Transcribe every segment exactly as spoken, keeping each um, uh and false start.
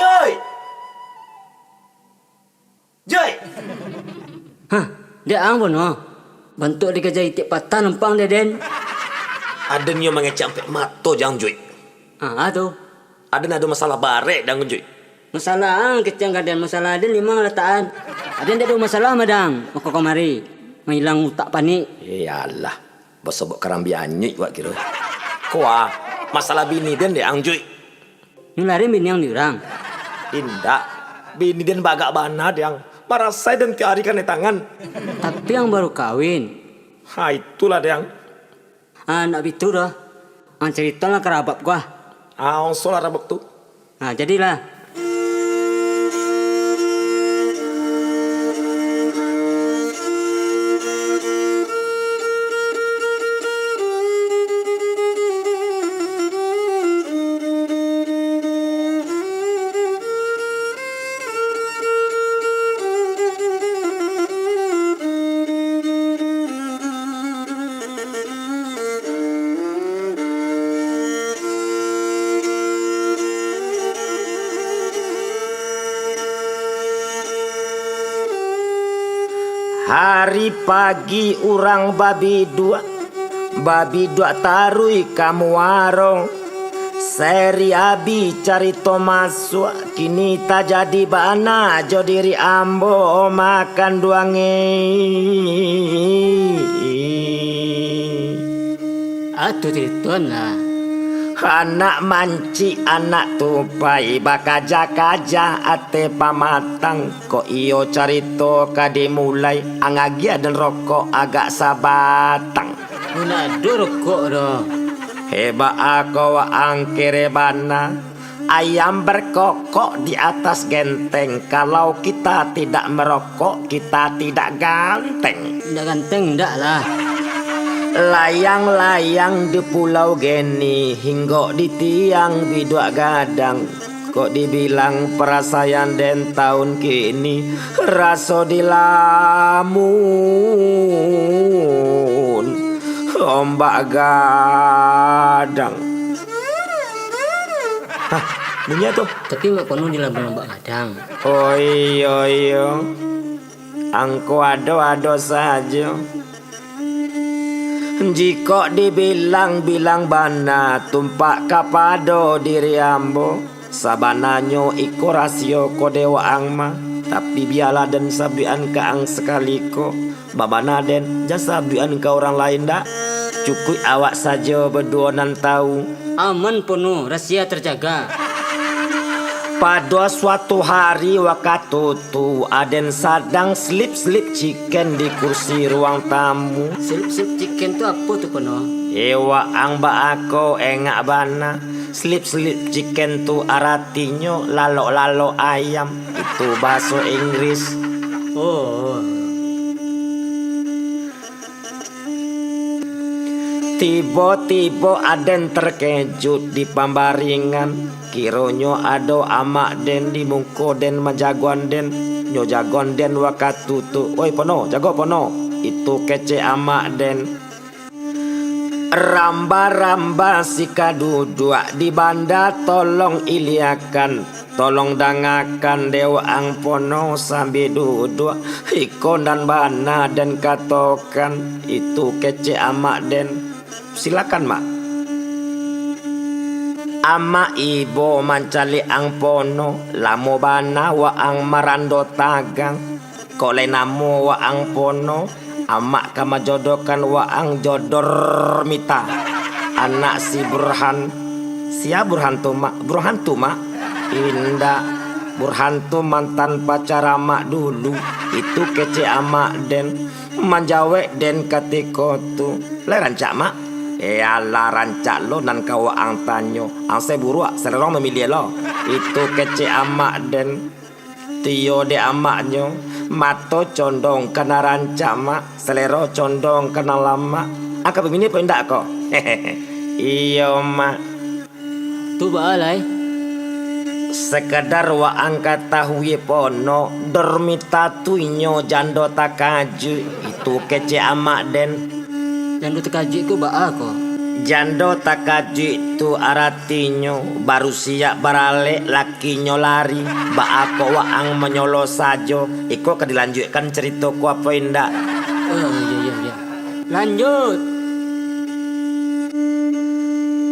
Joi! Joi! Hah, dek ang Pono? Bantuak dikaja itiak patah nampang dek den. Aden nyo mangecek ampek mato jang, Joi. Ah, tu. Aden ado masalah barek dang, Joi. Masalah ang kecek ka den, masalah aden limang latakan. Aden dek ado masalah mah dang, mako kamari. Mailang utak panik. Eh, alah. Basobok karambia anyuik wak kiro. Ko ah, masalah bini den dek ang, Joi. Nulari bini ang di urang? Indak. Bini den bagak bana, Dang. Marasai den tiok ari kanai tangan. Tapi ang baru kawin. Ha, itulah, Dang. Ah, nak bitu doh. Ang caritolah ka rabab ko ah. Ah, onsolah rabab tu. Ah, jadilah. Hari pagi urang babiduak, babiduak taruih ka muaro. Seri abih carito masuak, kini tajadi bana jo diri ambo makan duang e. Atu carito lah. Anak mancik, anak tupai, bakaja-kaja ateh pamatang. Kok iyo carito ka dimulai, ang agiah den rokok agak sabatang. Mun ado rokok doh. Hebat ako waang kere bana. Ayam berkokok di atas genteng. Kalau kita tidak merokok, kita tidak ganteng. Indak ganteng, indak lah. Layang-layang di Pulau Geni, hinggok di tiang biduak gadang. Kok dibilang parasaian den taun kini, raso dilamun ombak gadang. Hah, bunyi tu? Tapi mak kono dilamun ombak gadang. Oh iyo, iyo. Angko ado-ado sajo. Jikok dibilang-bilang bana tumpak kapado diri ambo, sabananyo iko rasio ko dek waang mah, tapi bialah den sabuikan ka ang sakali ko. Babana den, jan sabuikan ka urang lain dak. Cukuik awak sajo baduo nan tau. Aman Pono, rasia terjaga. Pado suatu hari wakatu tu, aden sadang slip-slip ciken di kursi ruang tamu. Slip-slip ciken tu apo tu, Pono? Eh, waang baa ko engak bana. Slip-slip ciken tu aratinyo lalok-lalok ayam. Itu bahaso Inggris. Oh. Tibo-tibo aden terkejut di pambaringan. Kironyo ado amak den di muko den manjagoan den. Nyo jagoan den wakatu tu. Oi, Pono, jago Pono. Itu kecek amak den. Ramba-ramba sikaduduak di banda tolong iliakan. Tolong dangakan dek waang Pono sambia duduak, iko nan bana den katokan, itu kecek amak den. Silakan, Mak. Amak ibo mancaliak ang Pono, lamo bana waang marando tagang. Kok lai namo waang Pono, amak ka manjodohkan waang jo Dormita, anak si Burhan. Sia Burhan tu, Mak? Burhan tu, Mak? Indak. Burhan tu mantan pacar amak dulu. Itu kecek amak den. Manjawek den katiko tu. Lai rancak, Mak? Eh, alah, rancak lo nan ka waang tanyo. Ang se buruak, salero mamiliah lo. Itu kecek amak den. Tiyo dek amaknyo, mato condong ka nan rancak, Mak, salero condong ka nan lamak. Angka babini apo indak ko? Iyo, Mak. Tu baa lai? Sakadar waang katahui Pono, Dormita tu inyo jando takajuik. Itu kecek amak den. Jando takajuik ko baa ko? Jando takajuik tu aratinyo, baru siap baralek lakinyo lari, baa kok waang manyolo sajo. Iko ka dilanjuikkan carito ko apo indak? Oh, iyo, iyo, iyo. Lanjut.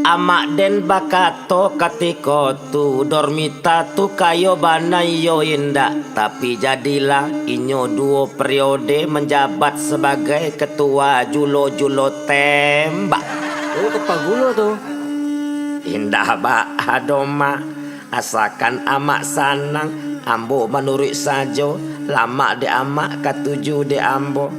Amak Den bakato katiko tu, Dormita tu kayo bana iyo indak, tapi jadilah inyo duo periode manjabat sabagai ketua julo-julo tembak. Oh, kapa gulo tu? Indak baa doh, Mak. Asakan Amak sanang, ambo manuruik sajo, lamak dek Amak, katuju dek ambo.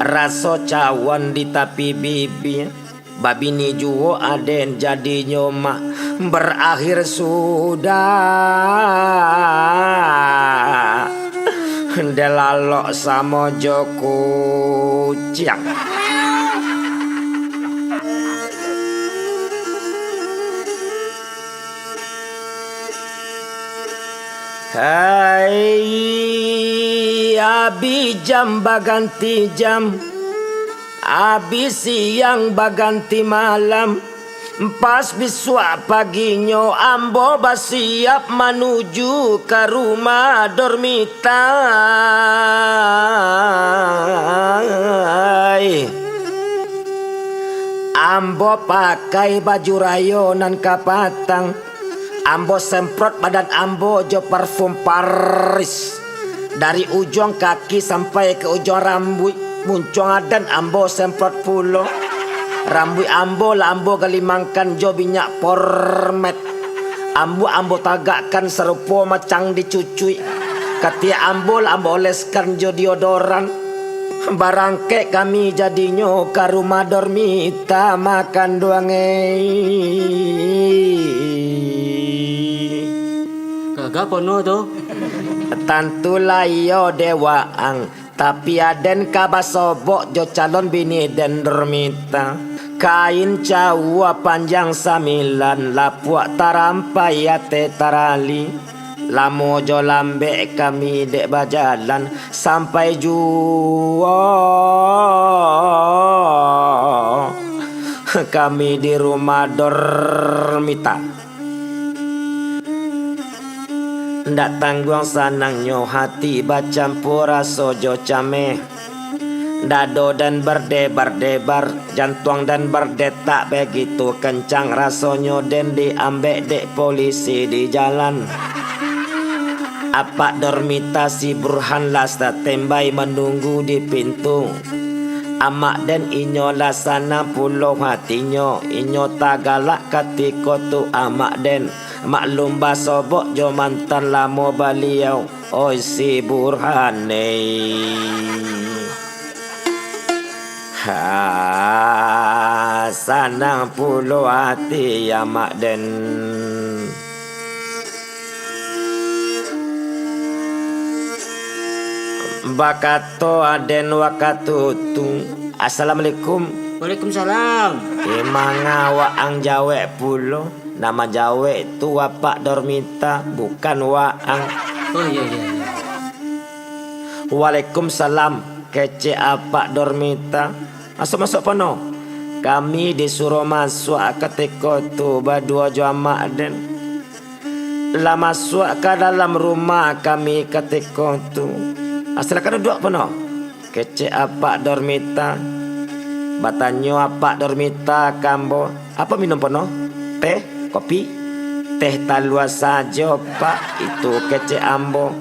Raso cawan di tapi bibia, babini juo aden jadinyo, Mak. Barakhir sudah, dilalok samo jo kuciang. Hai, abih jam baganti jam, abih siang baganti malam. Pas bisuak paginyo ambo basiap manuju ka rumah Dormita. Ambo pakai baju rayo nan kapatang. Ambo semprot badan ambo jo parfum Paris. Dari ujuang kaki sampai ka ujuang rambuik, muncuang aden ambo semprot pulo. Rambuik ambo lah ambo galimangkan jo minyak Pormet. Ambo, ambo tagakkan sarupo macang dicucuik. Katiak ambo lah ambo oleskan jo deodoran. Barangkek kami jadinyo ka rumah Dormita makan duang ei. Gagah pono tu. Tantulah iyo dek waang, tapi aden ka basobok jo calon bini den Dormita. Kain cawua panjang sambilan, lapuak tarampai ateh tarali. Lamo jo lambek kami dek bajalan, sampai juo kami di rumah Dormita. Ndak tangguang sanangnyo hati, bacampua raso jo cameh. Dado den berdebar-debar, jantuang den berdetak begitu kencang, rasonyo den diambek dek polisi di jalan. Apak Dormita si Burhan lah standby manunggu di pintu. Amak den inyo lah sanang pulo hatinyo, inyo tagalak katiko tu amak den. Maklum basobok jo mantan lamo baliau, oi si Burhan ei. Ha, sanang pulo ati amak den. Bakato aden wakatu tu, "Assalamualaikum." "Waalaikumsalam." Eh, manga waang jawek pulo? Nan manjawek tu Apak Dormita, bukan waang. Oh, iyo, iyo, iyo. "Waalaikumsalam," kecek Apak Dormita. "Masuak, masuak pono." Kami disuruah masuak katiko tu baduo jo amak den. Lah masuak ka dalam rumah kami katiko tu. "Ah, silakan duduak pono," kecek Apak Dormita. Batanyo Apak Dormita ka ambo, "Apo minum pono? Teh? Kopi?" "Teh talua sajo, Pak," itu kecek ambo.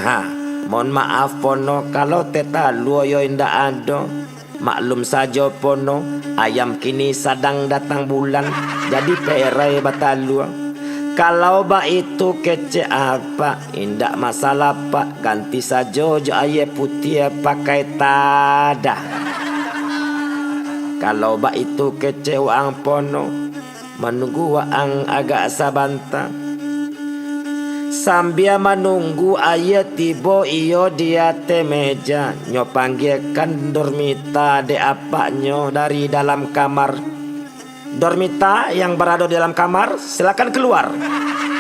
"Ha, mohon maaf pono, kalau teh talua yo indak ado. Maklum sajo pono, ayam kini sadang datang bulan, jadi perai batalua." "Kalau baitu," kecek Apak, "indak masalah, Pak, ganti sajo jo aia putiah pakai tadah." "Kalau baitu," kecek waang pono, manunggu waang agak sabanta. Sambia manunggu aia tibo iyo di ateh meja, nyo panggiakan Dormita dek apaknyo dari dalam kamar. "Dormita yang barado di dalam kamar, silakan kaluar,"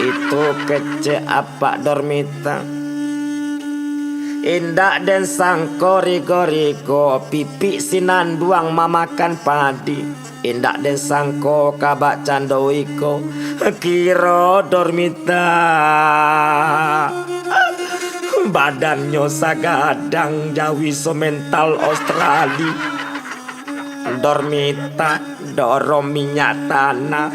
itu kecek Apak Dormita. Indak den sangko rigo-rigo, pipik sinanduang mamakan padi. Indak den sangko kabak cando iko, kiro Dormita. Badannyo sagadang jawi so mental Australia. Dormita, dorong minyak tanah.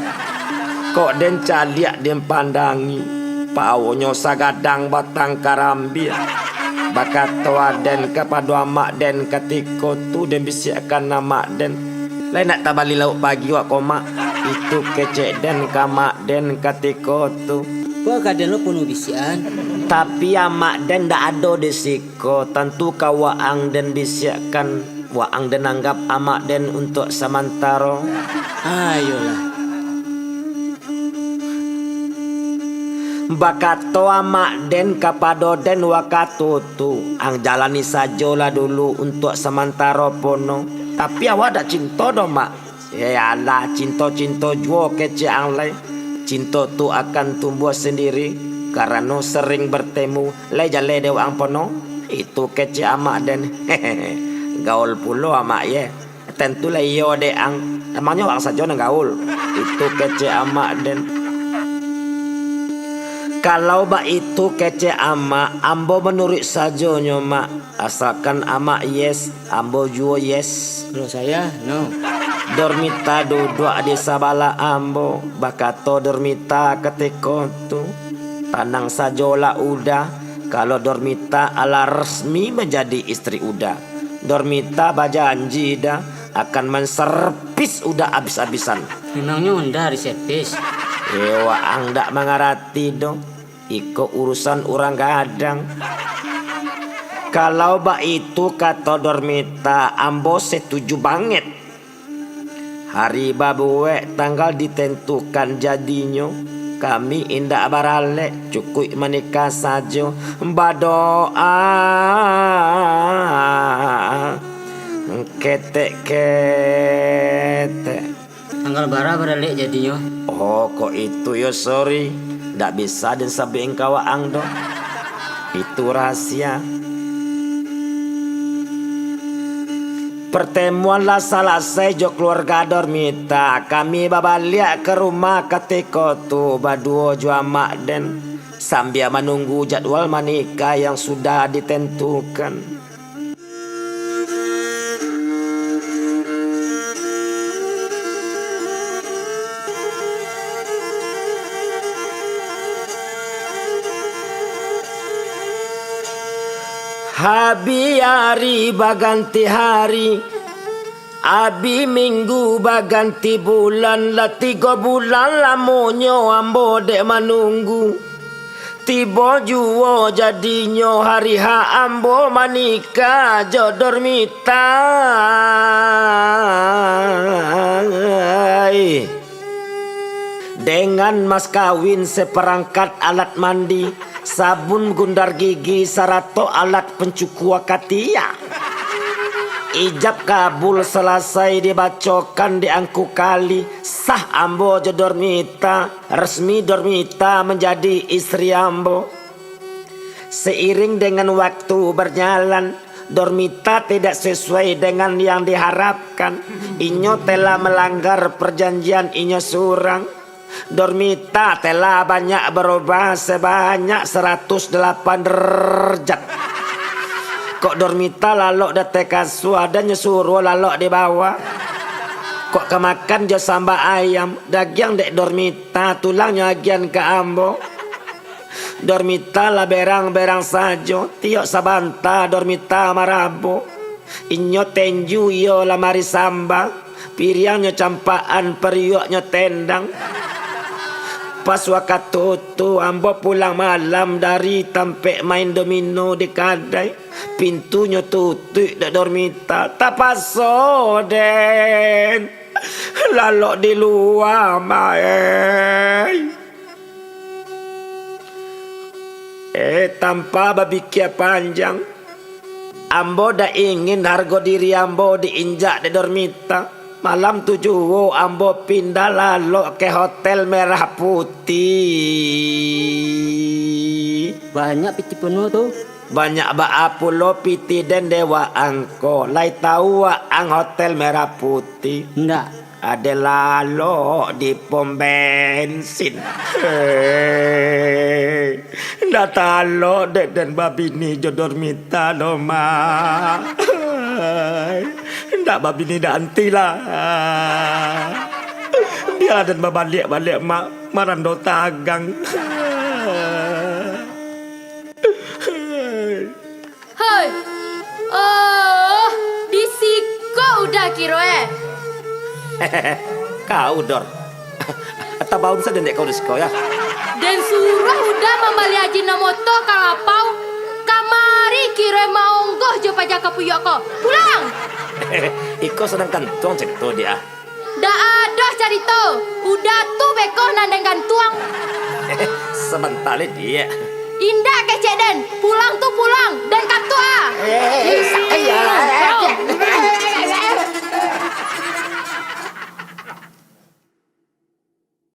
Kok den caliak den pandangi, pawonyo sagadang batang karambia. Bakato aden kapado amak den katiko tu den bisiakkan amak den, "Lai nak tabali lauak pagi wak ko, Mak?" Itu kecek den ka amak den katiko tu. Kok ka den lo pono bisiakan? Tapi amak den ndak ado di siko, tantu ka waang den bisiakkan. Waang den anggap amak den untuak samantaro. Ayolah. Bakato amak den kapado den wakatu tu, "Ang jalani sajolah dulu untuak samantaro pono. Tapi awak dak cinto doh, Mak." "Eh alah, cinto-cinto juo kecek ang lai. Cinto tu akan tumbuah sandiri, karano sering bertemu, lai jaleh dek waang pono." Itu kecek amak den. Gaul pulo amak ye. Tantulah iyo dek ang. Emangnyo waang sajo nan gaul. Itu kecek amak den. Kalau baitu kecek amak, ambo manuruik sajonyo, Mak. Asalkan amak yes, ambo juo yes. Kalau saya, no. Dormita duduak di sabalah ambo, bakato Dormita katiko tu, "Tanang sajolah Uda, kalau Dormita alah resmi manjadi istri Uda. Dormita bajanji, Da, akan manservis Uda abis-abisan." Memangnyo Uda diservis? Eh, waang dak mangarati doh. Iko urusan urang gadang. Kalau baitu kato Dormita, ambo setuju banget. Hari babuek, tanggal ditentukan jadinyo. Kami indak baralek, cukuik manikah sajo. Badoa, ketek-ketek. Tanggal bara baralek jadinyo? Oh, kok itu yo, sorry. Ndak bisa den sabuik ka waang doh. Itu rahasia. Pertemuan lah salasai jo keluarga Dormita. Kami babaliak ka rumah katiko tu baduo jo amak den, sambia manunggu jadwal manikah yang sudah ditentukan. Habih ari baganti hari, abih minggu baganti bulan, lah tigo bulan lamonyo ambo dek manunggu. Tibo juo jadinyo hari ha ambo manikah jo Dormita. Dengan mas kawin, seperangkat alat mandi, sabun gundar gigi, sarato alat pencukua katiak. Ijab kabul salasai dibacokan di angku kali, sah ambo jo Dormita, resmi Dormita manjadi istri ambo. Seiring dengan waktu berjalan, Dormita tidak sesuai dengan yang diharapkan. Inyo telah melanggar perjanjian inyo surang. Dormita telah banyak berubah sebanyak saratus dalapan derajat. Kok Dormita lalok di ateh kasua, dan nyo suruah lalok di bawah. Kok ka makan jo samba ayam, dagiang dek Dormita, tulangnyo agian ka ambo. Dormita lah berang-berang sajo, tiok sabanta Dormita marabo. Inyo tenju iyo lamari samba, piriangnyo campakan, pariuaknyo tendang. Pas wakatu tu, ambo pulang malam dari tampek main domino di kadai. Pintunyo tutuik dek Dormita. Tapaso den lalok di lua, Mak, eh. Eh, tanpa bapikia panjang, ambo dak ingin hargo diri ambo diinjak dek Dormita. Malam tu juo ambo pindah lalok ka Hotel Merah Putih. Banyak piti penuh tu. Banyak baa pulo pitih den dek waang ko. Lai tahu waang Hotel Merah Putih? Ndak. Ado lalok di pom bensin. Hei, ndak talok dek den babini jo Dormita doh, Mak. Ndak babini ndak anti lah. Bialah den babaliak-baliak, Mak, marando tagang. Hoi. Oh, di siko Uda kiro, eh? Kau, Dor. Tabaun sajo dek kau di siko, ya. Den suruah Uda mambali Ajinomoto ka lapau, kamari kiro maonggoh jo paja kapuyuak ko. Pulang! Iko sadang kantuang carito, Diak, ah. Dak ado carito, Uda tu beko nan den gantuang. Sabanta lai, Diak. Indak kecek den, pulang tu pulang, den katuak ah. Eh.